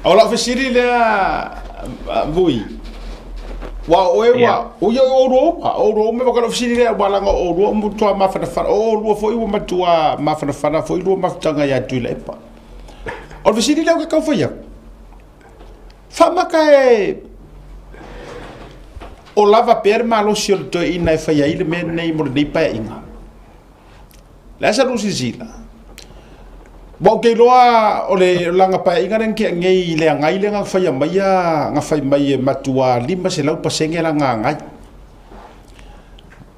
O lau fesili lea, Vui, ua o oe ua, o ia o oulua uma, o oulua uma, o lau fesili lea, ua laga o oulua uma matua mafanafana, o oulua foi ua matua mafanafana foi lua mafutaga ia Tuilaepa. O le fesili lea ou te tau fai atu, faamata e o lava pea le malosi o le toeaina e fai ai le mea lenei mo lenei paeaiga. Le a sa lou silasila? Ua ou te iloa o le laga paeaiga lea na tea nei i le agai lea na faia maia, na fai mai e matua 500% lana agai.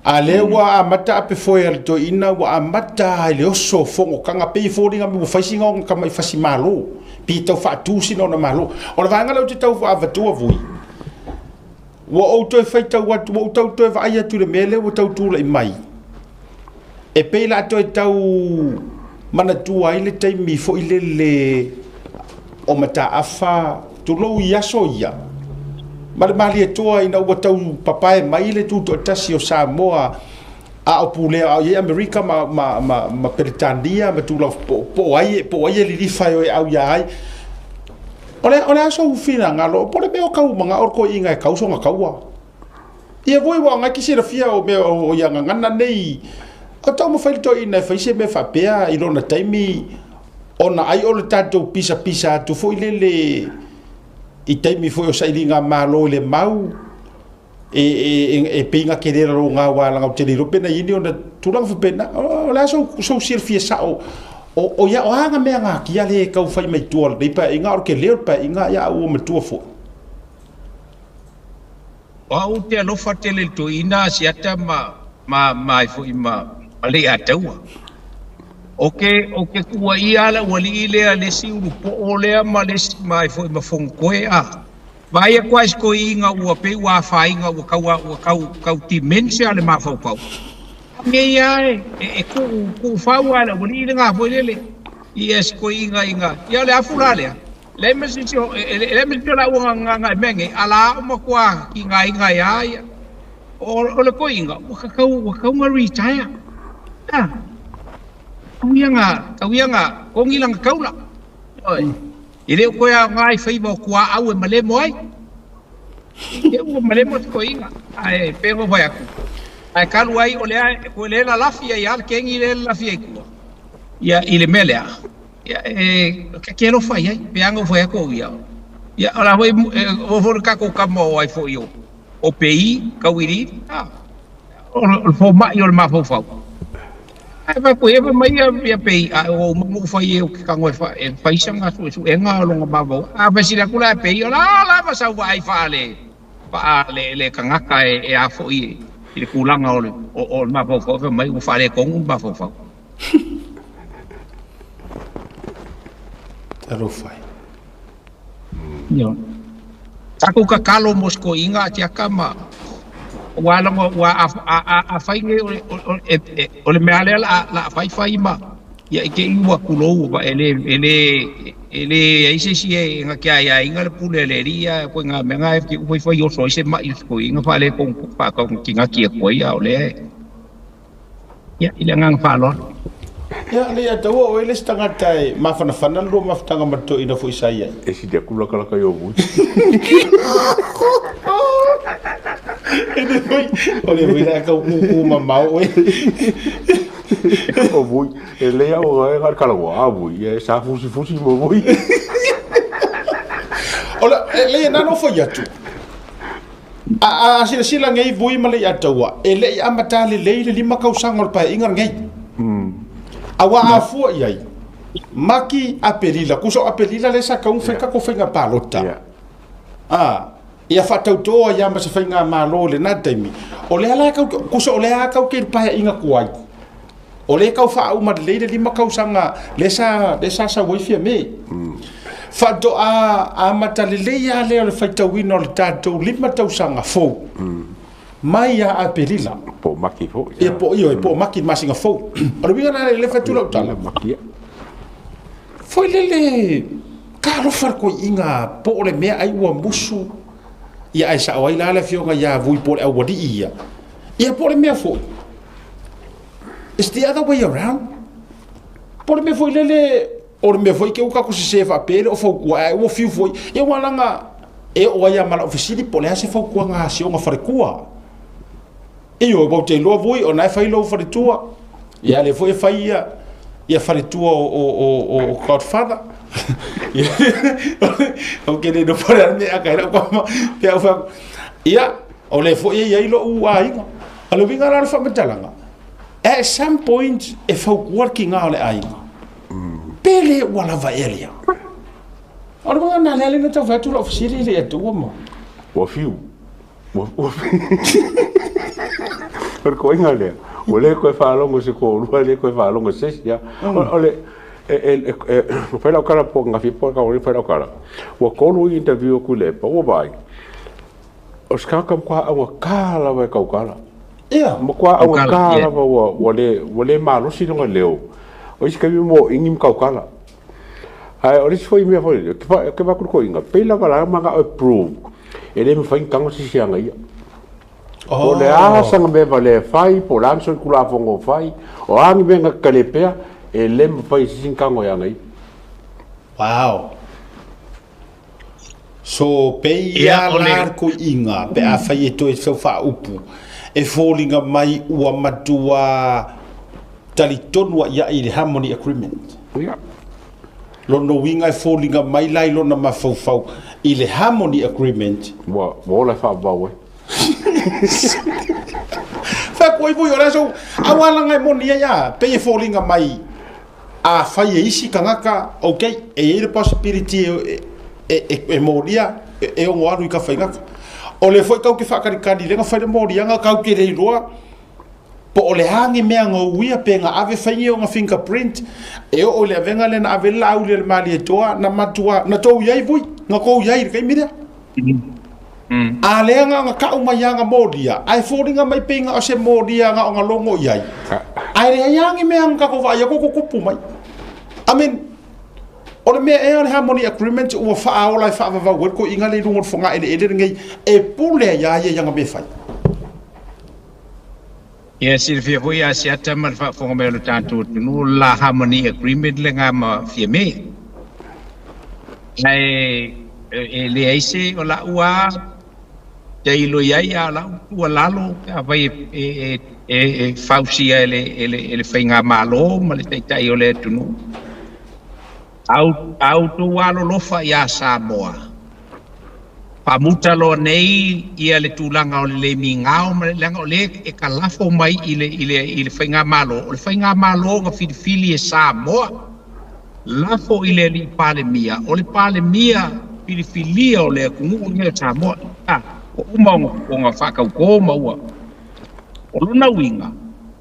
A lea ua amata apefoe a le toeaina, ua amata i le oso o fonotaga, pei e foliga mai ua fai sina ona tamai fasi malo, pei e tau faatu sina ona malo. O le vaega lea ou te tau avatua Vui, Ua ou toe faitau atu, ua ou tau toe vaai atu i le mea lea ua tau tulai mai, e pei la toe tau manatua ai le taimi foi lele o Mataafa, tulou i aso ia, ma le Malietoa ina ua tau papae mai le tutoatasi o Samoa a o pulea, a o i ai Amerika ma, ma, ma, ma Peretania ma tulaga po, po o ai, po o ai e lilifa e o e au ia ai. O le, o le a sou finagalo, po o le mea o kau manao o le toeaina e kau sona taua. Ia voi ua ngai ki silafia o mea o ia gagana nei, o taumafai le toeaina e fai se mea faapea i lona taimi, ona ai o le tatou pisapisa atu foi lele i taimi foi o sailiga malo i le mau, e, e, e, e pei na tele lalo ngā wā langa o te le iloa pena i ni ona tulaga faapena. O le a sou, sou silafia sao o, o ia, o a ngā mea ngā kia le kau fai mai tua o lenei paeaiga, o le tele o le paeaiga ia a ua matua foi. O au ou te alofa tele i le toeaina a Siata ma, ma, ma ai foi ma, ma Leiataua. O ke, o ke kuaia a le aualii lea le isi ulupo'o lea ma le isi, ma ai foi ma Fonotoe a. Vaai atu lava i si toeaina ua pei ua afaina ua tau ua tau tau dementia le mafaufau. A mea ia e e tuu tuu fau lava e le aualii lena foi lele i si toeaina ina ia o le afu la lea. Leai ma se isi o e leai ma se isi o laua na na mea nei a la ua matua tigaina ai lava ia. O o le toeaina ua tatau ua tatau ona retire. A tau ia na tau ia na togi lana taula. Ioe. E le o toe aoga i faiva o tuaau e malemo ai. E ua malemo se toeaina, ae pei ona ou fai atu, ae talu ai o lea e toe le lalafi ai lava le kegi lea e lalafi ai i tua, ia, i le mea lea, ia, e ta te alofa i ai, pei lava ona ou fai atu au ia, ia, o la foi, e oo foi le tatou tama o ai foi o Pei, Tauiliili, a, o le fomai o le mafaufau. Ae fai atu ia, fai mai ia pei a ua uma ona ou fai ou te tago e fai sana suesuega o lona mafaufau. A fesili atu la e pei, o la lava sau vaai faale faale le tagata e a foi i le tulaga o le o le mafaufau, fai mai ua faaletonu le mafaufau. Talofa e. Ioe. Tatou tatalo mo si toeaina a Tiaka ma ua lava ua a a a fai nei o le o le mea lea la la fai fai ma ia i te i ua tulou va e le e le e le ai se isi e na te aiaiga le pule a le alii a koe ngā mea ngā e te fai fai oso ai se ma'i o si toeaina faaletonu faataunatinati atu ai a o lea e Ia, i le agaga faaaloalo. Ia, Leiataua, o oe le isi tagata e mafanafana le lua mafutaga ma le toeaina foi sa i ai. E sili atu lakalaka i o vui. E le foi, o le vui la e kau kūkū mamao oe. O vui, e lei au e ngā kalawa a vui, e sa fusi fusi mo vui. O le, e lei e nano foi atu. A, a silasila nei Vui ma Leiataua, e le i amata lelei le 5 tausaga o le paeaiga lenei. Aua a fua i ai, Maki, Aperila, tusa o Aperila lea sa tau fai tatou faiga palota. A, ia faatauto ai lava ma se faigamalo i lena taimi. O lea la e tau, tusa o lea lava tau te i le paeaiga tuai. O lea e tau faauma lelei le 5 tausaga lea sa, lea sa sau ai Fiame. Faatoa amata lelei lava lea o le faitauina o le tatou 5 tausaga fou mai ia Aperila. Po o Maki foi. Ia, po, ioe, po o Maki le masina fou. O le uiga lena o lea e fai atu lau tala. Maki, ia. Foi lele, talofa le toeaina po o le mea ai ua musu, ia ae sao ai la le afioga ia Vui po o le aualii ia. Ia po o le mea foi, It's the other way around. Po o le mea foi lele, O le mea foi ke uka ko se faapea e le o fautua ae ua fiu foi ia ua laga e oo ai lava ma lau fesili po o le a se fautuaga a si ona faletua. Ioe, ua ou te iloa vui o na e fai lou faletua, ia lea foi e fai ia ia faletua o Godfather. Ou te le iloa po o le a le mea e aka ai lau tama pe a ou fai atu. Ia, o lea foi e i ai lou aiga. O le uiga la o le faamatalaga, at some point e fautua le tiga o le aiga. Pe le ua lava ea lea? O le uiga lena lea na tau fai atu lau fesili i le Atua ma. Ua fiu. Ua O le koiga lea, ua le toe faalogo i se toalua, le toe faalogo i se isi lava. O le e fai lau tala po o ananafi po o le fai lau tala, ua 3 interview a Tuilaepa, ua vaai, o se tagata matua augata lava e tautala. Ia. Matua augata lava ua le malosi lona leo. O isi taimi mo ingi ma tautala. Ae o le isi foi mea foi lele, ou te vaai atu i le toeaina, pei lava la manao e prove e le mafai ona tago se isi e ana ia. Po o le a sana mea valea e fai, po o le a ni solitulafono o fai, o a ni mea na te talepea, e le mafai e se isi ona tago e ana ia. Wow. So, pei ia la le toeaina pe afai e toe tau faaupu, e foliga mai ua matua talitonu ai i le Harmony Agreement. Ia. Lona uiga e foliga mai la i lona mafaufau i le Harmony Agreement. Ua ola e faavavau ai. Fai atu ai foi o le aso aualaga e moni ai a, pei e foliga mai afai e isi tagata, ok, e i ai le possibility e molia, e ono alu i kafaigata. O lea foi tau te faakalikali lea na fai le moliaga, tau te le iloa po o le a ni mea na uia pe na ave fai ni ona fingerprint, e oo i le avega lea na ave le laau i le Malietoa, na matua, na tou i ai vui, na tou i ai i le taimi lea. A lea na ona tau mai lava na molia, ae foliga mai pei na o se molia na ona logo i ai. Ae leai lava ni mea na tatou vaai atu o tutupu mai. I mean, o le mea ea o le Harmony Agreement ua faaola e faavavau ai le toeaina lea i luga o le fogaeleele lenei e pule ai lava ia i ana mea e fai. Ia silafia foi Asiata ma le faafofoga mai o le tatou atunuu le la Harmony Agreement lena ma Fiame. Ae e leai se o lau lava tailo i ai a o lau tuualalo pe afai e fausia e le faigamalo ma le taitai o le atunuu, a outou alolofa ia Samoa, faamuta loa nei ia le tulaga o le le migao ma le leaga o lea e kalafo mai i le faigamalo, o le faigamalo na filifili e Samoa, lafo i le alii Palemia, o le Palemia filifilia o le atunuu lenei o Samoa, ua uma ona faatautō ma ua. O lona uiga,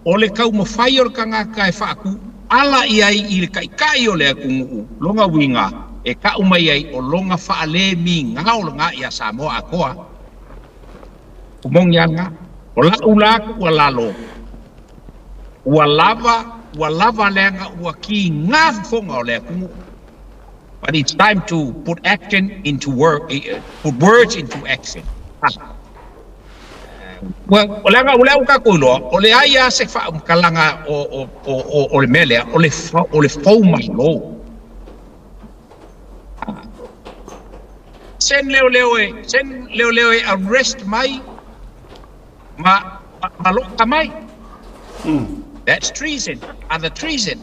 o le taumafai o le tagata e faatu ala i ai i le taitai o le atunuu, lona uiga e tau mai ai o lona faalemigao lena ia Samoa atoa. O moni lava lena. O lau la tuualalo, ua lava leaga ua kiga fofoga o le atunuu. But it's time to put action into work, put words into action. O leaga o lea ua tatou iloa, o le ai lava se faamatalaga o le mea lea, o le foumalo. Send leoleo e arrest mai ma loka mai. That's treason, other treason.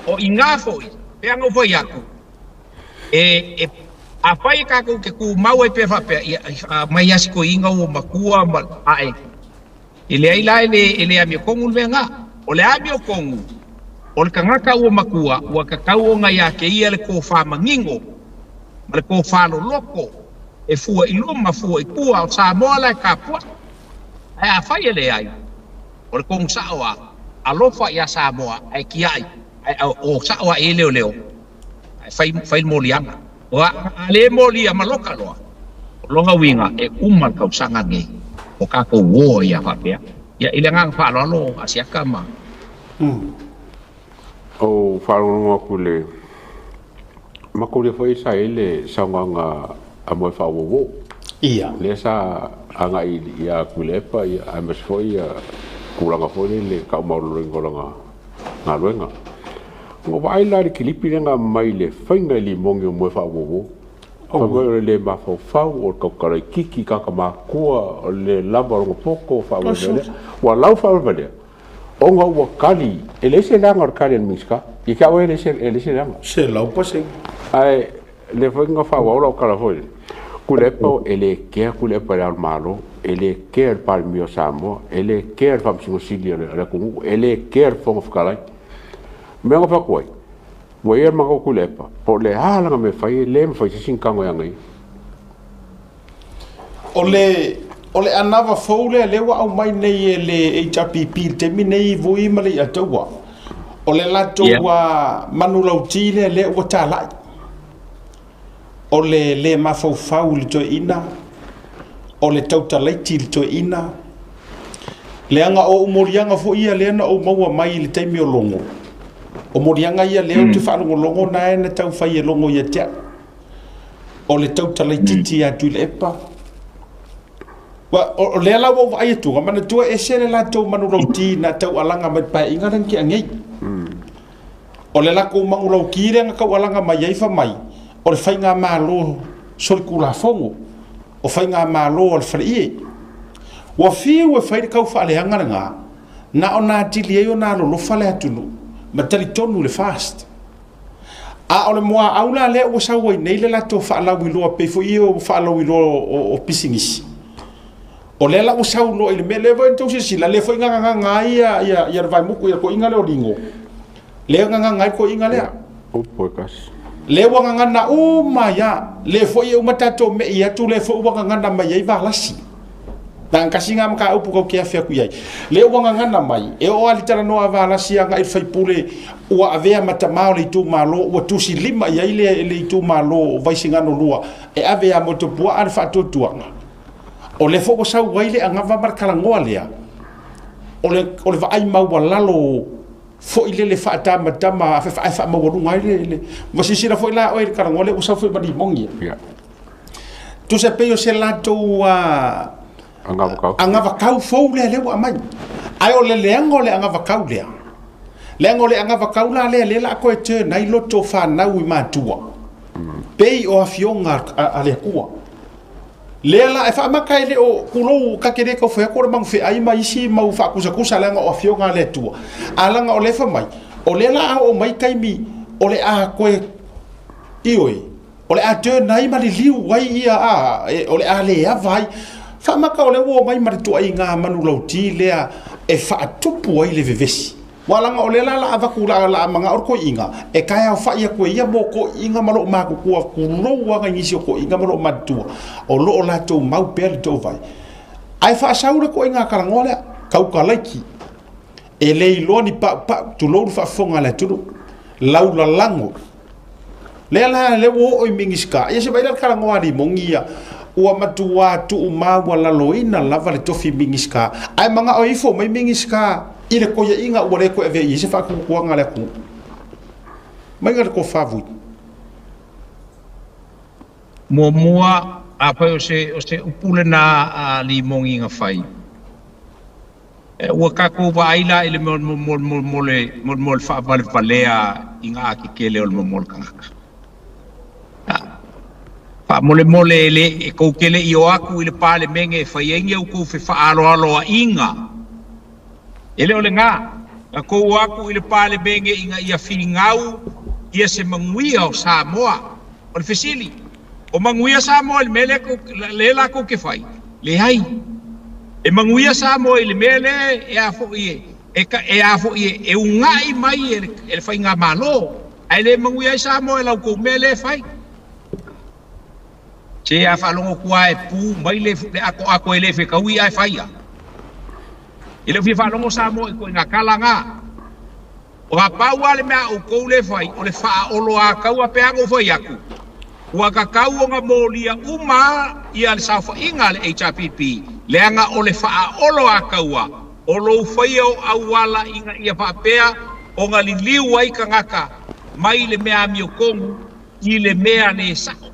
O inā foi, pe anga foi atu, e a fai e kākou te kū mau ai pe faapea, mai asi ko inga o makua ma ae. E le ai la e le amio kongu le mea ngā. O le amio kongu, o le tagata ua makua, ua tatau ona ia te ia le kōfā manino, ma le kōfā loloko, e fua i luma, fua i tua, o Samoa la e kapua. Ae a fai e le ai, o le kongu sao a, alofa ia Samoa, ae kiai, ae o sao a e leo leo, ae fai le moliaga. O a le molia ma loka loa, o longa uiga e uma le tausaga nei, o kākou uo ia faapea. Ia i le agaga faaaloalo Asiata ma. O faalogologo atu i le matou lea foi sa i ai le saunoaga a moe faauouo. Ia. Lea sa agai ia Tuilaepa ia aemaise foi ia tulaga foi lele taumaloloina o lana galuega. Ua vaai la i le kilipi lea na aumai i le faiga i limogi o moe faauouo. Fai mai o le le mafaufau, o le tautalaititi i tagata matutua, o le le lava o lona poto, faalavelave lea. Ua lau faalavelave lea, ona ua tali, e leai se leaga o le tali a le Minisita. Ia te au ia e leai se leaga. 100%. Ae lea foi na faaauau lau tala foi lea, Tuilaepa e le kea Tuilaepa i Le Ao o le Malo, e le kea i le Palemia o Samoa, e le kea i le Faamasino Sili o le atunuu, e le kea i le Fofoga Fetalai. O le mea na fai atu ai, ua i ai le manatu o Tuilaepa, po o le a lana mea e fai, e le mafai e se isi ona tago ia ia. O le anava fou lea lea ua aumai nei e le HRPP i le taimi nei Vui ma Leiataua, o le latou manulauti lea lea ua talai. O le le mafaufau i le toeaina, o le tautalaiti i le toeaina, leaga o ou moliaga foi ia lea na ou maua mai i le taimi o Logo, o moliaga ia lea ou te faalogologo na na tau fai e Logo ia te au. O le tautalaititi ia Tuilaepa. O lea la ua ou vaai atu, manatua e ese le latou manulauti na taualaga mai le paeaiga lea na tea nei. O le latou manulauti lea na taualaga mai ai fai mai, o le faigamalo solitulafono, o faigamalo a le faleie. Ua fiu e fai le taufaaleaga lena, na ona atili ai ona alolofa le atunuu, ma talitonu i le FAST. A o le muaau la lea ua sau ai nei le latou faalauiloa, pei foi ia o faalauiloa o pisinisi. O lea la ua sau loa i le mea lea foi na tou silasila, lea foi gagagaga ai ia le Vaemuku, ia le toeaina lea o Ligo. Lea gagagaga ai le toeaina lea. Lea ua gagana uma ia, lea foi e uma tatou mei atu, lea foi ua gagana mai ai Valasi. Na kasi ngā mataupu kau ke afe aku i ai. Lea ua gagana mai, e oo lava i le talanoa a Valasi agai i le faipule, ua avea ma tama o le itumalo, ua tusi lima i ai le itumalo o Vaisigano 2, e ave ia Motuopuaa le faatuatuaga. O lea foi ua sau ai le agava ma le talanoa lea, o le vaai maualalo foi lele faatamatama ae faamaualuga ai le ua silasila foi la oe i le talanoa lea ua sau foi ma limogi. Tusa pei o se latou agavakau fou lea lea ua aumai. Ae o le leaga o le agavakau lea, leaga o le agavakau la lea lea la a toe turn ai loto fanau i matua, pei o afioga a le Atua. Lea la e faamata e le o tulou ka te le tau fai atu o le magufeai ma isi mau faakusakusa leaga o afioga a le Atua. A laga o lea fai mai, o lea la a oo mai taimi o le a toe ioe, o le a turn ai ma liliu ai ia a, o le a le ava ai. Faamata o lea ua omai ma le tuaiga manulauti lea e faatupu ai le vevesi. Ua laga o lea la la avatu la la manga o toeaiga e taeao fai atu e ia mo toeaiga ma loo matutua tulou aga i nisi o toeaiga ma loo matutua o loo latou mau pea le touvai. Ae faasau le toeaiga talanoa lea, tautalaiti, e le iloa ni paupau, tulou le faafofoga a le atunuu, laulalago. Lea la lea ua oo i Minisita, ia se vaai la le talanoa a limogi ia, ua matua tuumaualaloina lava le tofi Minisita, ae manao e ifo mai Minisita i le toeaiga ua le toe avea i ai se faatuatuaga a le atunuu. Mai ga le tofa Vui. Muamua, afai o se upu lena a limogi na fai, ua tatou vaai la i le mea mo le faavalevalea i ngā akekele o le mo le tagata. Faamolemole e le e kou te le'i o atu i le Palemene e fai ai ni au kou fefaaloaloa'iga. E le o lena, na kou o atu i le Palemene ina ia figau ia se manuia o Samoa. O le fesili, o manuia Samoa i le mea lea lea latou te fai? Leai. E manuia Samoa i le mea lea e a foi e a foi e uga'i mai e le faigamalo, ae le manuia ai Samoa i la outou mea lea e fai. Se a faalogo atu lava e pu mai le atoato e le fetaui ae fai lava. E le o fia faalogo Samoa i ituaiga tala na. O a pau lava le mea a outou lea e fai, o le faaoloatau'a pe a na ou fai atu, ua tatau ona molia uma ia le saofaiga a le HRPP, leaga o le faaoloatau'a o lou faia o auala ina ia faapea ona liliu ai tagata mai le mea amiotonu i le mea le sa'o.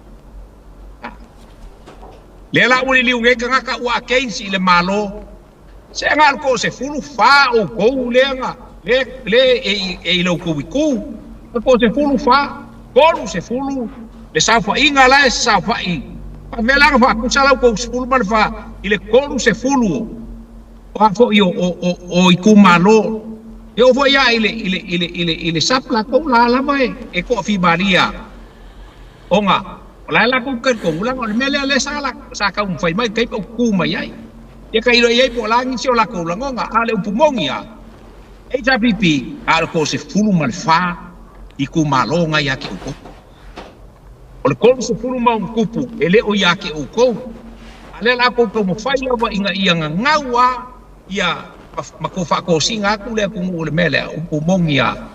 Lea la ua liliu nei tagata ua against i le Malo. Se aga alu ko se fulu fa outou lea na le e i lau kou itu. Ko se fulu fa, kolu se fulu, le saofaiga la e saofai. Faapefea la ona faakusa la outou 14 i le 30 o a foi o itumalo. E oo foi lava i le SAP latou la lava e toafimalia ona o la e latou talitonu leaga o le mea lea lea sa taumafai mai i le taimi o tu mai ai. Ia tailo i ai po o le a nisi o latou lagona, a o le upu moni lava, HRPP a o le 14 itumalo na ia te outou. O le 30+ e le o ia te outou. A lea la tou taumafai lava ina ia gagau lava ia ma tou faatosina atu le atunuu i le mea lea, upu moni lava,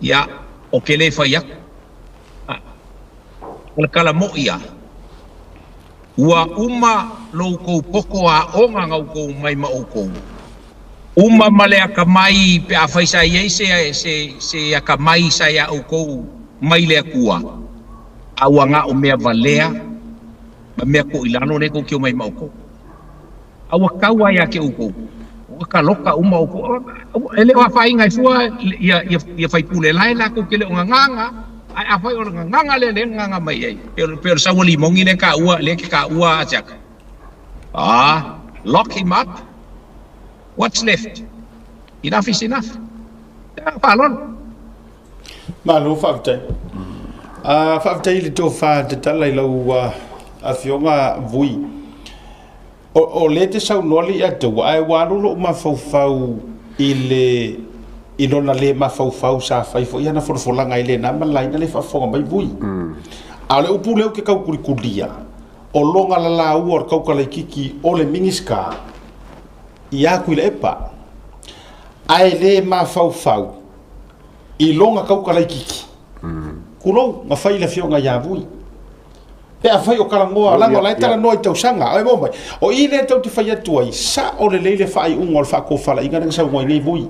ia, ou te le fai atu. O le kalamoi lava, ua uma lo outou poto aoga na outou mai ma outou. Uma ma le akamai pe afai sa i ai se akamai sa iā outou mai le Atua, a ua na o mea valea ma mea toilalo lea tou te omai ma outou. A ua tau lava ia te outou, ua taloka uma outou. E le o afaina ai fua ia faipule la e latou te le o gagaga, ae afai o le gagaga lea lea e gagaga mai ai, pei o le saua limogi lea taua, lea ke taua a siaka. Ah, lock him up. What's left? Enough is enough. Faalolo. Malo faafetai. Faafetai i le tofa tatala i lau afioga Vui. O le te saunoa le ia taua, ae ua alu lou mafaufau i lona le mafaufau sa fai foi ana folafolaga i lena malaina le faafofoga mai Vui. A o le upu lea ou te taukulikulia, o loga lalaua o le taukalaititi o le Minisita ia Tuilaepa. Ae le mafaufau i loga taukalaititi. Kulou, na fai le afioga ia Vui. Pe a fai o kalagoa, laga o la e talanoa i tausaga. Ai mo mai. O i le tau te fai atu ai, sa o le leile faaiuga o le faatofalaiga lea na saunoa ai nei Vui.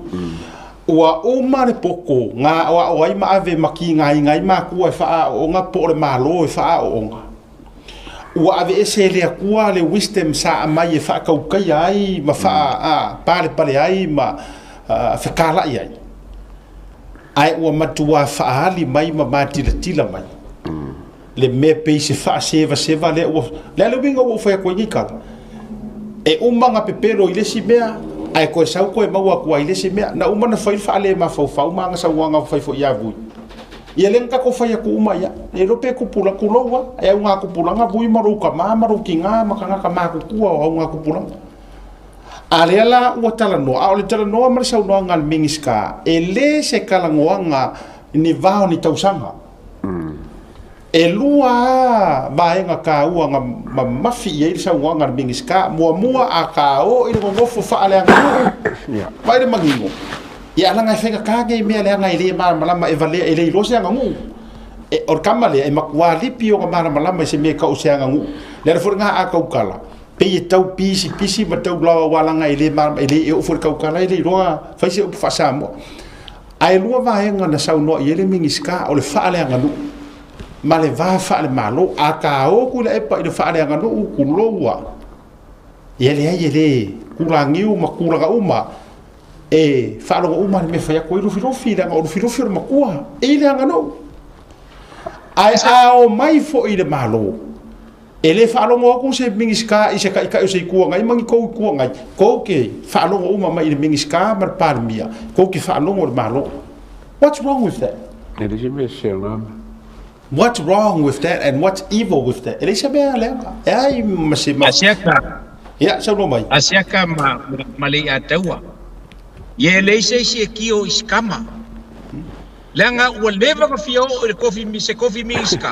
Ua uma le poko, ngā o ao ai ma ave maki ngā inga ai makua e faaooga po o le Malo e faaooga. Ua ave ese le Atua le wisdom sa aumai e faataukaia ai ma faa a, palepale ai ma fekalai ai. Ae ua matua faali mai ma matilatila mai. Le mea pei se faasevaseva lea ua le le uiga ua ou fai atu ai nei tala. E uma nga pepelo i le isi mea, ae koe sau koe maua atu ai i le isi mea. Na uma na fai le faale mafaufau ma aga saunoaga fai foi ia Vui. Ia le na tatou fai atu uma ia. E lo pe kupula kuloua, e au ngā kupulanga Vui ma lou tama ma lou tiga ma tagata matutua o au ngā kupulanga. A lea la ua talanoa, a o le talanoa ma le saunoaga a le Minisita, e lē se talanoaga ni vao ni tausaga. E lua a vaega taua na mamafi i ai le saunoaga a le Minisita. Muamua a tāo i le nonofo faaleaganuu, vai le manino. Ia alaga e faigata nei mea leaga e le malamalama e valea e le iloa se aganuu. E, o le kama lea e matua lipi ona malamalama i se mea e tau o se aganuu. Le ala foi lena a taukala, pei e tau pisi pisi ma tau lawa walaga e le malamalama e le e oo foi le taukala e le iloa fai se upu faa-Samoa. Ae lua vaega na saunoa i ai le Minisita o le faaleaganuu ma le va faale-Malo. A tāo Tuilaepa i le faaleaganuu kuloua. Ia leai e le tulagiu ma tulaga uma e faalogo uma le mea fai atu ai Lufilufi, leaga o Lufilufi o le matua i le aganuu. Ae a o mai foi i le Malo, e le faalogo atu se Minisita i se taitai o se Itu Agai ma ni tou Itu Agai, tou te faalogo uma mai i le Minisita ma le Palemia, tou te faalogo i le Malo. What's wrong with that? E le se mea se ona. What's wrong with that and what's evil with that? E le se mea leaga. E ai ma se ma. Asiaka. Ia, saunoa mai. Asiaka ma le ia taua. Ia e leai se isi e kio i se kama. Leaga ua leva ona fia oo i le kofi se kofi Minisita.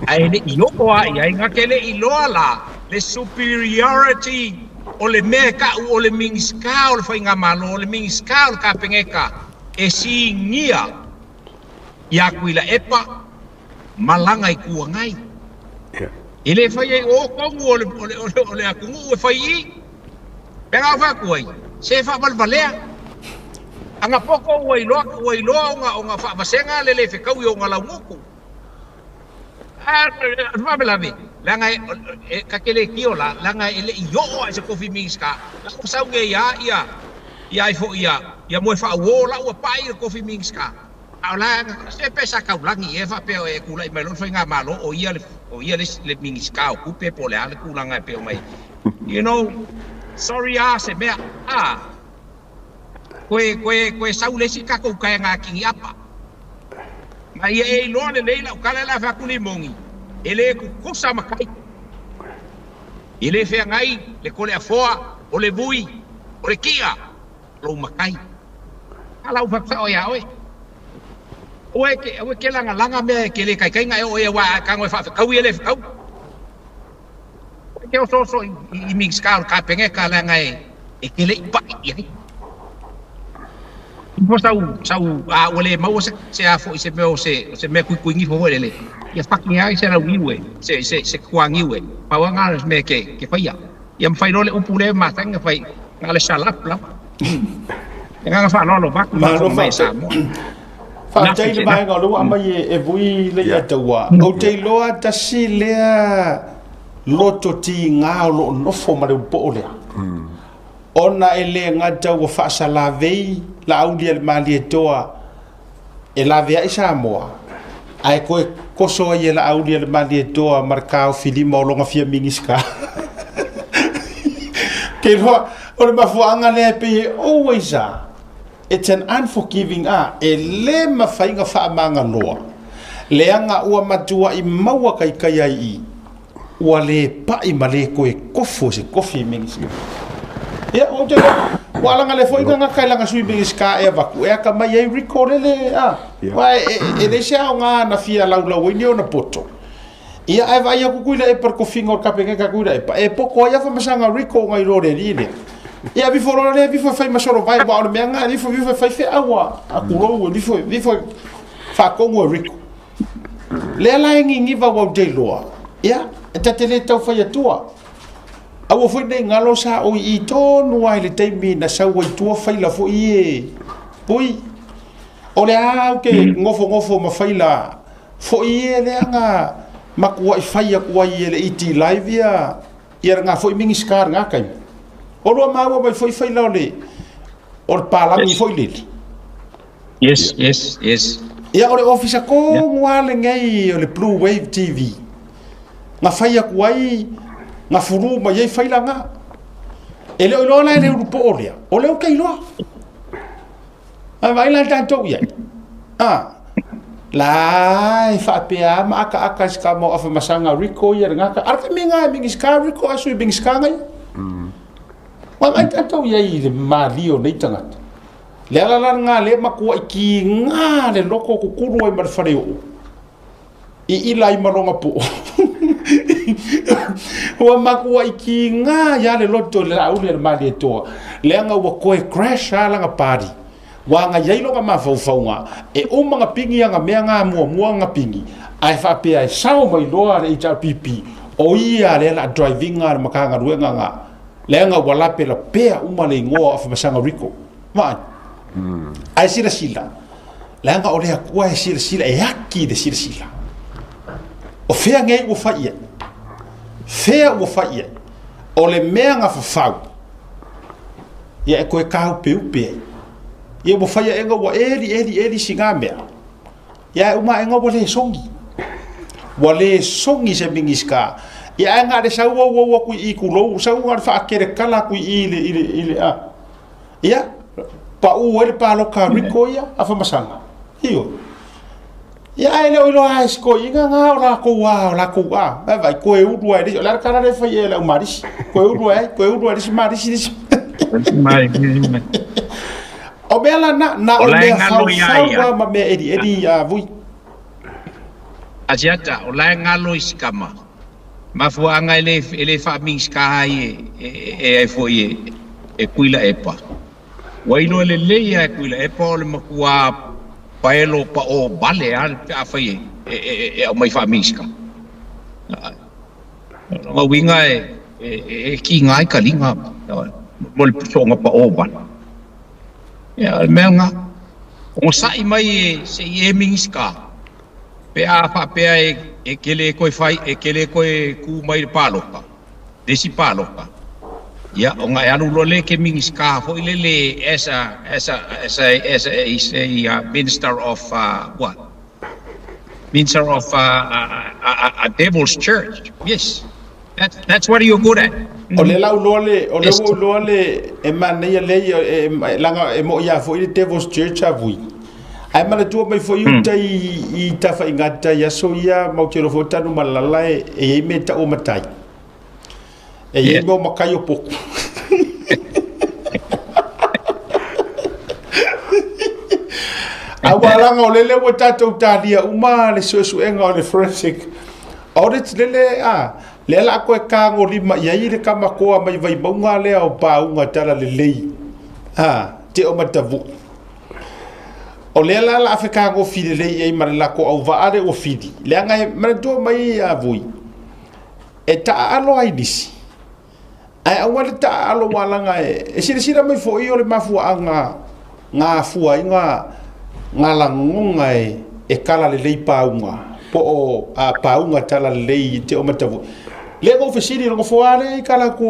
Ae le i oo lava i ai, na te le iloa la le superiority o le mea e ta'u o le Minisita o le Faigamalo, o le Minisita o le Kapeneta e sigia ia Tuilaepa ma laga Itu Agai. E le fai ai o tonu o le atunuu e fai i. Pe na o atu ai, se faavalevalea. Aga poko ua iloa ona faavasega le le fekaui o ona laugutu. A faalavelave, leaga e ka te le kio la, leaga e le i oo a se kofi Minisita. La ua sau nei ia ai foi ia moe faauō la ua pai le kofi Minisita. A o la se pe sa kaulagi e faapea e tulai mai loa le faigamalo o ia le Minisita o Tupe po o le a le tulaga e pei ona i ai. You know, sorry lava se mea, toe sau le isi tatou taega kiniapa. Ma ia e iloa lelei lau tala le a fai atu limoni, e le tutusa matai. E le feagai le toleafoa, o le vui, o le kia, lou matai. A lau faapea ia oe. Aua e te lagalaga mea e te le taitaiga e oo ai aua a e tago e faafetau ia le fetau. E te osooso i Minisita o le Kapeneta leaga e te le i pai i ai. Po sau a ua le maua se a foi se mea o se mea kuikuigifo foi lele. Ia fucking ai se lauiu e, se kuagiu e. Pau lava le mea ke faia. Ia mawhai loa le upu lea masani na fai na le salap lava. E nganga whaaloalo vaku Malo mai faafetai. Samoa. Faafetai le vaega o lea ua aumai e vui le Iaataua. Ou te iloa tasi lea loto tiga o loo nofo ma le ulupoo lea. Ona e le gata ua faasalavei Laauli a le Malietoa e laveai Samoa, ae koe koso ai e Laauli a le Malietoa ma le taofilima o loga fia Minisita. Ke iloa o le mafuaaga lea e pei e always a it's an unforgiving a e lē mafaiga faamagaloa leaga ua matuaʻi maua kaikai ai i ua lē paʻi ma lē koe kofo se kofi Minisita. Ia ou te iloa ua alaga le foʻi gagata i laga sui Minisita e avatu e ata mai ai Rico lele a ua e leai se aoga na fia laulau ai ni ona poto. Ia ae vaai atu kui le epa le kofiga o le Kapeneta kui le epa e poto ai afamasaga Rico ngai lo le alii lea. Ia vifo loa lea vifo e fai ma solo vai aua o le mea lena vifo vifo e fai feau a kulou e vifo vifo e faatonu e Rico. Lea la e gigiva ua ou te iloa, ia e ta te le tau fai atua. Aua foi nei galo sa oi i tonu lava i le taimi na sau ai tua faila foi e pui. O le a au ke gofogofo ma faila foi e leaga matuaʻi fai atu ai e le ET Live ia ia lena foi Minisita lena taimi. O lua maua mai foi faila o le palagi foi lele. Yes, yes, yes. Ia o le ofisa tonu lava lenei o le Blue Wave TV. Na fai atu ai, na fulu mai ai faila na. E le o iloa la e le ulupoo lea, o lea ou te iloa. Ae vaai la tatou i ai. La e faapea ma akaaka i se kama o afamasaga Rico ia lena ka. Ala ka minga e Minisita Rico a sui Minisita ngai. Ua vaai tatou i ai i le malie o nei tagata. Le ala la lena le matua i kiga le loko kukulu ai ma le fale oo. I ila ai ma loga poo. Ua matua i kiga ia le loto le Laauli a le Malietoa. Leaga ua koe crash a laga party. Ua agai ai loga mafaufauga e uma ga pigi aga mea ga muamua ga pigi ae faapea e sao mai loa le HRPP o ia lea la drivinga le Matagaluega ga leaga ua lape lapea uma le igoa o afamasaga Rico. Vaai. Ae silasila leaga o le Atua e silasila e aki le silasila. O fea nei ua fai ai? Fea ua fai ai? O le mea ga fafau ia e koe kāupeupe ai. Ia ua fai aʻega ua eli eli eli sigā mea. Ia e uma aʻega ua le sogi. Ua le sogi se Minisita. Ia ae ga le sau au au atu i i kulou, sau ga le faakele kala atu i i le i le a. Ia paʻū ai le paloka a Rico ia afamasaga. Ioe. Ia ae le o iloa a e sikoiga ga o lakou a o lakou a. Vai vai koe ulu ai le o le ala kala le fai e lau marisi. Koe ulu ai, koe ulu ai le si marisi le si. Mai. O mea la na O o le la e mea ngalo ia faufau ia. a ma mea eli eli a vui. Asiata, o la e ngalo i sikama. Mafuaanga e le wha-Minisita ai e ai foi e kuila epa. Ua iloa lelei a e kuila epa o le makua paelo pa o bale a pe a fai e au mai wha-Minisita. Nga winga e ki ngai ka linga mo le pusoga pa o bale. Ia, o le mea nga. O sa'i mai e se i e Minisita. Pe a whaapea e kele koe whai, e kele koe ku mai le pāloka. Desi pāloka. Ia, o nga e alu loa le ke Minisita foi lele as a as a as a as a is a minister of what? Minister of a devil's church. Yes. That's what you're good at. O le lau loa le, o le ua loa le e manaia le ia e langa e mo ia foi le Devil's Church a vui. Ai mana tua mai foi uta i tafa i ngata i aso ia mau te rofo tanu malala e e me ta o matai. E i mea o makai o poku. A ua laga o lele ua tatou talia uma le suesuega o le forensic audit lele a lea la koe kagolima i ai le kamakoa mai Vaimauga lea o pauga tala lelei a te o matavu. O lea la la afekagofi lelei i ai ma le lako au vaa le ua fili. Leaga e manatua mai a vui. E taaalo ai nisi. Ae aua le taaalo walaga e silasila mai foi o le mafuaaga nga afua ai nga lagoga e kala lelei pauga po o a pauga tala lelei te o matavu. Le go fesili lo foa le i kala ku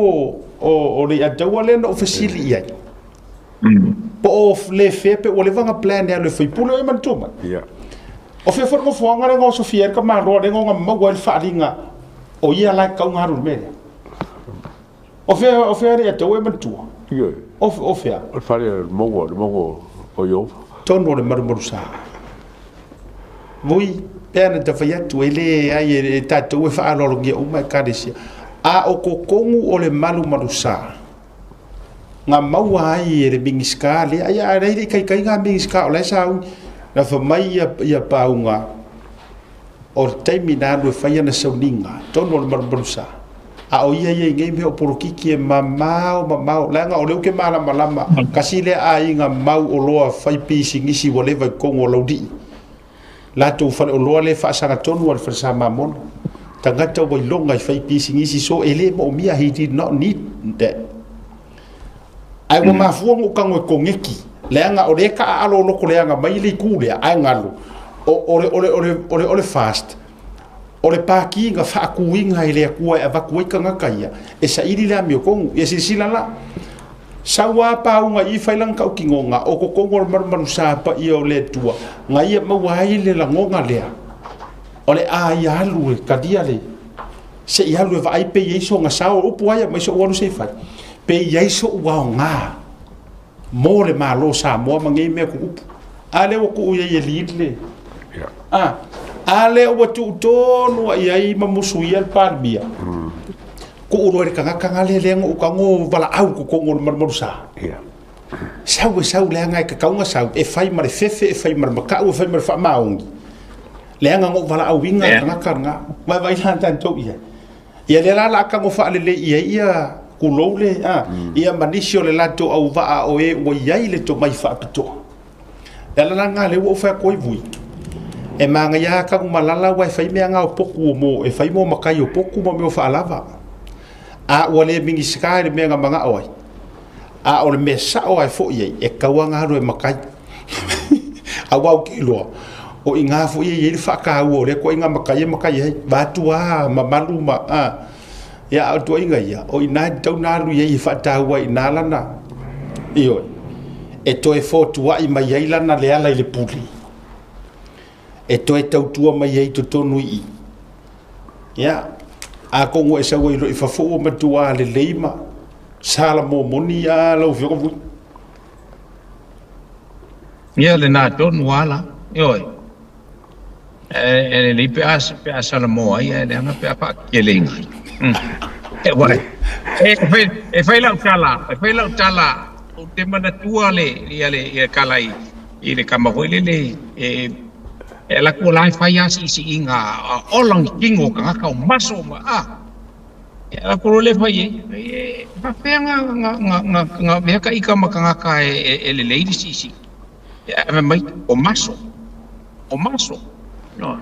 o le ataua le no fesili i ai. Po o le fepe o le vanga plan le faipule e mantuma. O fe fo foanga le go Sofia ka maloa le go maua le faalinga o ia la ka ngaru le mea. O fea le ataua e mantua. O fea. O fale mongo, le mongo o yo. Tono le marumaru sa. Vui pea na tawhai atu e le ai e tātou e whaalolongia uma e karesia. A o kokongu o le marumaru sa. Ngā maua ai e le mingiska le ai a reire kai kai ngā mingiska o le sa au. Na whamai ia paunga o le taimi nā anu e whai ana sauninga. Tono o le marumaru sa. A o ia ia i ngei mea o porokiki e mamao, mamao. Leanga o leu ke malama lama. Kasi le a inga mau o loa whai pisi ngisi wa lewa i kongo o laudii. Latou whale o loa le whaasanga tonu al whalesa mamono. Tangata wa ilonga i whai pisi ngisi so e le mo mia he did not need that. Ai wa mafua ngo kango e kongeki. Leanga o le ka a alo loko leanga mai le kule ai ngalo. O le fast. O le pāki ngā whaakuinga i le akua e avaku ai kangaka ia. E sa iri le amio kongu. Ia silasila la. Saua paunga i whailang kau ki ngonga. O kokongo o le marumaru sapa ia o le tua. Ngā ia maua ai le langonga lea. O le a ia alu e kadia le. Se i alu e vaai pe iei so ngā sao. Upu aia mai so ualu se i whai. Pe iei so ua o ngā. Mō le malo sa moa mangei mea ku upu. A le waku ua ia li le. A le ua tuutonu a iai mamusu ia le palmia. Ko uro e kangakanga le lengo u kango wala au ko kongo le marumaru sa. Sau e sau leanga e kakaunga sau. E whai mare fefe, e whai mare makau, e whai mare whaamaongi. Leanga ngo wala au inga kangakanga. Vai vai lan tantou ia. Ia le la la kango whaalele ia ia kulou le. Ia manisi o le lato au waa o e ua iai le to mai whaapitoa. Le la ngā le ua whai koi vui. E manga ia kangu malala ua e whai mea ngā o poku o mo, e whai mo makai o poku mo meo whaalava. A ua le mingisika e le mea ngā manga oai. A o le mea sao ai fo iei, e kaua ngā ro e makai. A wau ki loa. O i ngā fo iei e le whakahau o le koe ngā makai e makai hei. Wātua, mamalu ma, a. Ia au tua inga ia. O i nā tau nā lu iei e whakahau i nā lana. Ioi. E toe fōtua i mai ai lana le ala i le puli. E toe tautua mai ai totonu i. Ia. A kongo e saua i lo i whafo o matua le leima. Sala mō moni a lau whioka vui. Ia le nā tonu ala. Ioi. E le pe a sala mō ai, e le anga pe a pa ke le inga. E wai. E whai lau tala. E whai lau tala. O te manatua le, ia le, ia kala i le kama hoi le le, e la kua lai whai asi isi inga, olang kingo ka ngaka o maso ma, a. E la kua le whai e, whawhea ngā mea ka ika ma ka ngaka e le leiri si isi. E mai, o maso. O maso. No.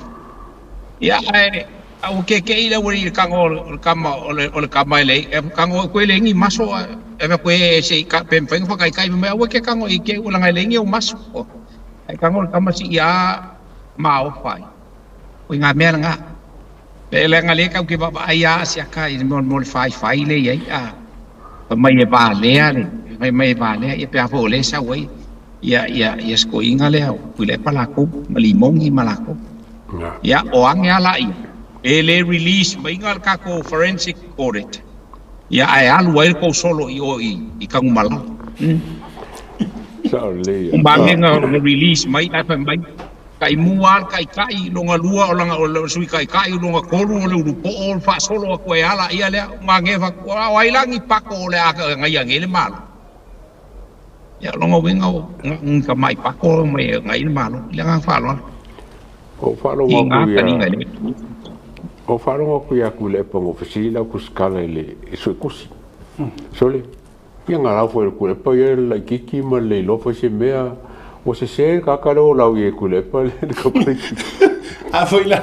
Ia, e, au ke ke ila uri le kango o le kama o le kama le e kango koe le ngi maso e me koe se ka pe whainga whakai kai me au ke kango i ke ula ngai le ngi o maso. E kango le kama si ia ma o whai. O i ngā mea ngā. Le le ngā le kau ke baba ai a si aka i mo mo le whai whai le iai a. Fai mai e valea le fai mai e valea ia pe a foi o lea e sau ai ia ia ia si toeaina lea o Tuilaepa latou ma Limogi ma latou. Ia o age lava laia pe le release maiga le tatou forensic audit ia ae alu ai le tou solo i o i Tanumalala. Sao lelei ia. Uma age na release mai ae fai mai Taimua lava le taitai, lona lua o lana o le sui taitai, lona tolu o le ulupo'o o le faasolo atu ai lava laia lea. Ua gagē fatu, a o ai la ni pako o le a agaia nei le Malo? Ia, o lona uiga o ni tamai pako mai e agaia le Malo. I le agaga faaaloalo. Ou faalogo I atu gā ia taliga e le Ou faalogo atu ia Tuilaepa na fesili lau tusitala i le suetusi. Sole, Ia na lau foi e le Tuilaepa ia le laitiiti ma le le iloa foi se mea. Ua sese le tagata lea ua lau i ai e Tuilaepa le kaukalaiti. A foi la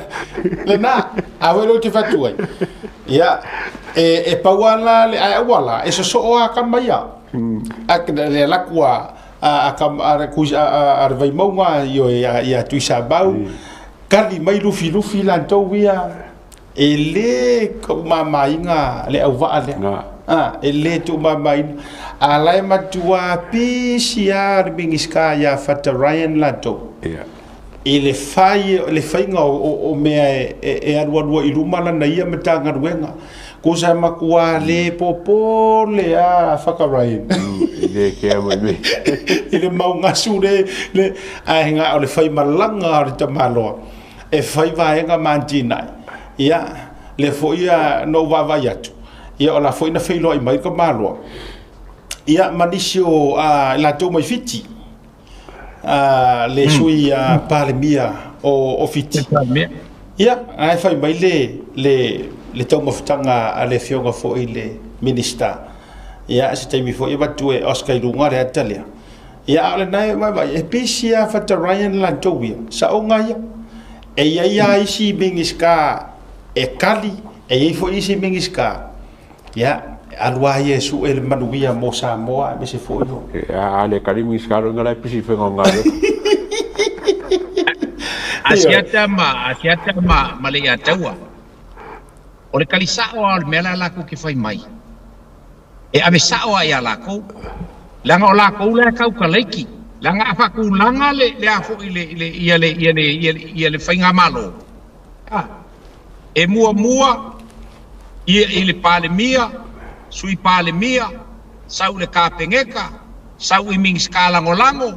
lena, a foi lea ou te fatu ai. Ia, e pau lava la le ae auala, e sosoo lava kama ia. A le alu atu a a le Vaimauga ia Tuisamau, kali mai Lufilufi latou ia. E le tuumamaina le auvaa lea. A, e le tuumamaina. A la e matua pisi lava le Minisita ia Fata Ryan latou i le fai, le faiga o mea e alualu ai i luma lana ia Matagaluega. Tusa e matua le popole lava a Fata Ryan. E le kea mai mea. I le mau gasu le, ae na o le faimalaga o le tamaloa. E fai vaega ma atinae. Ia, lea foi na ou vaavaai atu, ia o la foi na feiloai mai le tamaloa, ia ma nisi o i latou mai Fiti, le sui Palemia o Fiti. Ia, ae fai mai le taumafataga a le afioga foi i le Minisita, ia se taimi foi avatu e Oscar i luga le ata lea. Ia, a o lena e vaavaai, e pisi lava Fata Ryan latou ia, saoga ia. E i ai lava isi Minisita e kali, e i ai foi isi Minisita, ia, e alu lava ia e sue le manuia mo Samoa aemaise foi o. A le kali Minisita loa la e pisi i faiga o galuega. Asiata ma, Asiata ma, ma Leiataua. O le kali sa'o lava o le mea la latou te fai mai. E ave sa'o a iā lākou, leaga o lākou la e kaukalaiki, leaga a faatulaga le, le a foi le, le, ia le, ia le, ia le, ia le faigamalo, a, e muamua ia i le Palemia, Sui Palemia, sau i le Kapeneta, sau i Minisita Lagolago,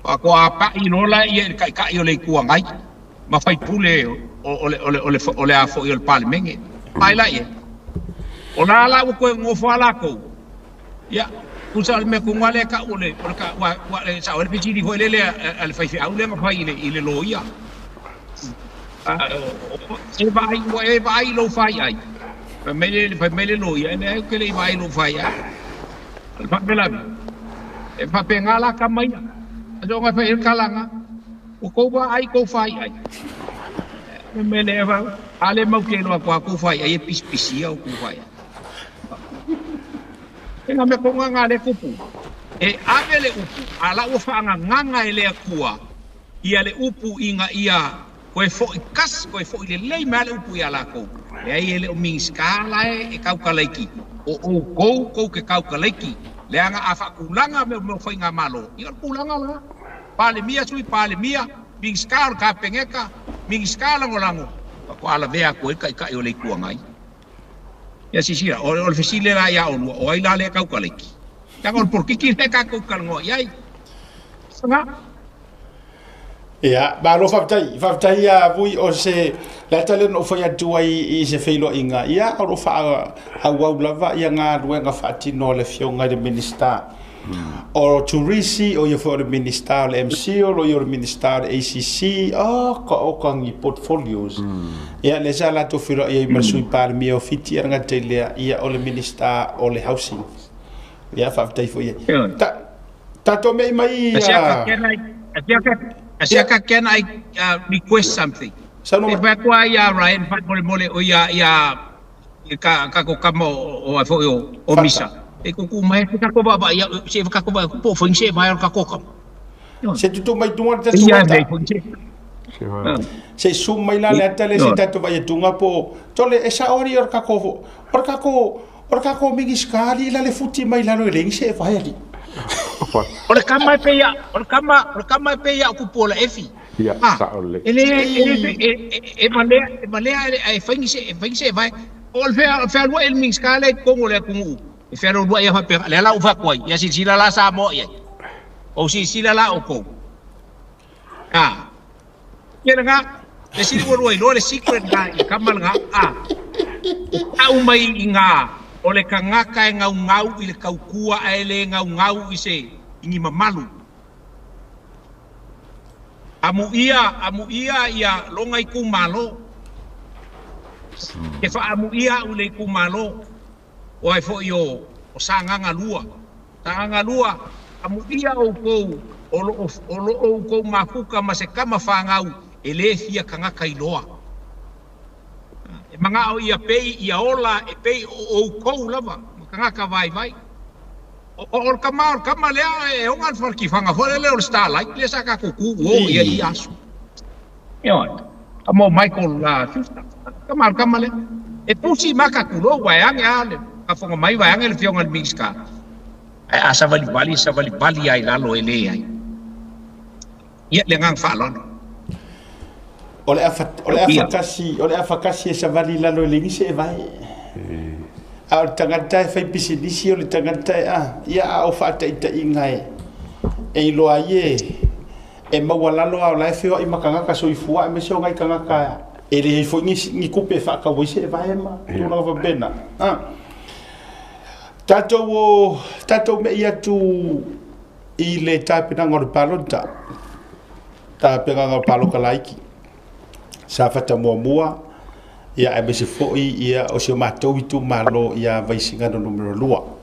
faatoa pa'i loa lea i le Taitai o le Itu Agai ma faipule o le, o le, o le, o le a foi o le Palemene. Mai la i ai. O la la ua toe nofo lava latou, ia, tusa o le mea tonu lava lea e tau o le, o le, ua, ua, e sao ai le fesili foi lele a le faifeau lea na fai i le, i le loia. E vaai, ua e vaai i lou faiai. Fai mai le, fai mai le loia, e leai ou te le i vaai i lou faiai. O le faapelave, e faapena la tama ia. A soona fai ai le tala Ua tou vaai tou faiai. Le mea lea a le mau te iloa atu a tou faiai e pisipisia o tou faiai. E nga mea tonu nga le tupu. E ave le upu, a la ua faagagaga e le Atua ia le upu ina ia toe foi kasi, toe foi lelei mai le upu ia latou. Leai e le o Minisita la e taukalaiki, o outou tou te taukalaiki, leaga a faatulaga mea o faigamalo, ia o le tulaga la. Palemia, Sui Palemia, Minisita o le Kapeneta, Minisita Lagolago, faatoa lavea atu ai le Taitai o le Itu Agai. Ia silasila, o le fesili la ia oulua, o ai la lea e taukalaiti? Leaga o le polokiki lea tatou talanoa i ai. Sga. Ia, malo faafetai. Faafetai ia Vui o se le ata lea na ou fai atu ai i se feiloaiga. Ia, o lo o faaauau lava ia galuega faatino a le Afioga i le Minisita o Turisi, o ia foi o le Minisita o le MCIL, o ia o le Minisita o le ACC, oka oka ni portfolios. Ia, lea sa latou feiloai ai ma le Sui Palemia o Fiti, e le gata i lea, ia o le Minisita o le Housing. Ia, faafetai foi i ai. Ta, tatou mei mai Asiata, can I, Asiata, Asiata, can I request something? Saunoa E mai. fai atu lava ia Ryan faamolemole o ia ia i ka tatou kama o ai foi o Fata. Misa. E tuutuu mai se tatou vaavaai au se tatou vaai atu po o fai ni se vae o le tatou kama. Se tuutuu mai i luga le tatou Ia ata. nei foi se. Se i zoom mai la le ata lea se i tatou vaai atu po o tole e sao alii o le tatou o le tatou O le tatou Minisita alii la le futi mai lalo e leai ni se evae alii. O le kama e pei o le kama, o le kama e pei o kupu o la efi. Ia, sao lelei. E le e e e valea e valea e fai ni se e fai ni se evae. O le fea fealuai le Minisita lea i totonu o le atunuu. E fealualuai ia faapea, lea la ua fai atu ai, ia silasila la Samoa i ai. Ou silasila la outou. A. Ia lena, le sili ua lua iloa le secret lena i le kama lena, a. E tau mai i ina, o le tagata e gaugau i le tautua ae le gaugau i se i ni mamalu. Amuia, amuia ia lona itumalo. Ke faaamuia au i le itumalo, o ai foi o o Sagaga 2. Sagaga 2, amuia outou o lo o o lo o outou mafuta ma se tama fanau e le fia tagata iloa. E manao ia pei ia ola e pei o outou lava ma tagata vaivai. O o le kama o le kama lea e ona le faletifaga foi lele o le Starlight lea sa tatou tu o i ai ia aso. Ioe. Kama o Michael Schuster. Kama o le kama lea. E pusi maka tulou vaeane a le faafofoga mai vaeane le Afioga i le Minisita. Ae a savalivali, e savalivali lava i lalo e leai. Ia, le agaga faaaloalo. O le afa, o le afa tasi, o le afa tasi e savali i lalo e leai ni se evae. A o le tagata e fai pisinisi, o le tagata e a, ia a o faataitaiga e e iloa ai e e maualalo a o la e feoai ma tagata soifua aemaise o nai tagata e leai foi ni ni tupe e faatau ai se evae ma tulaga faapena. A. Tatou o tatou me'i atu i le tapenaga o le palota, tapenaga o le palota laiti. Safata muamua, ia aemaise foi ia o si o matou itumalo ia Vaisigano Nu.2.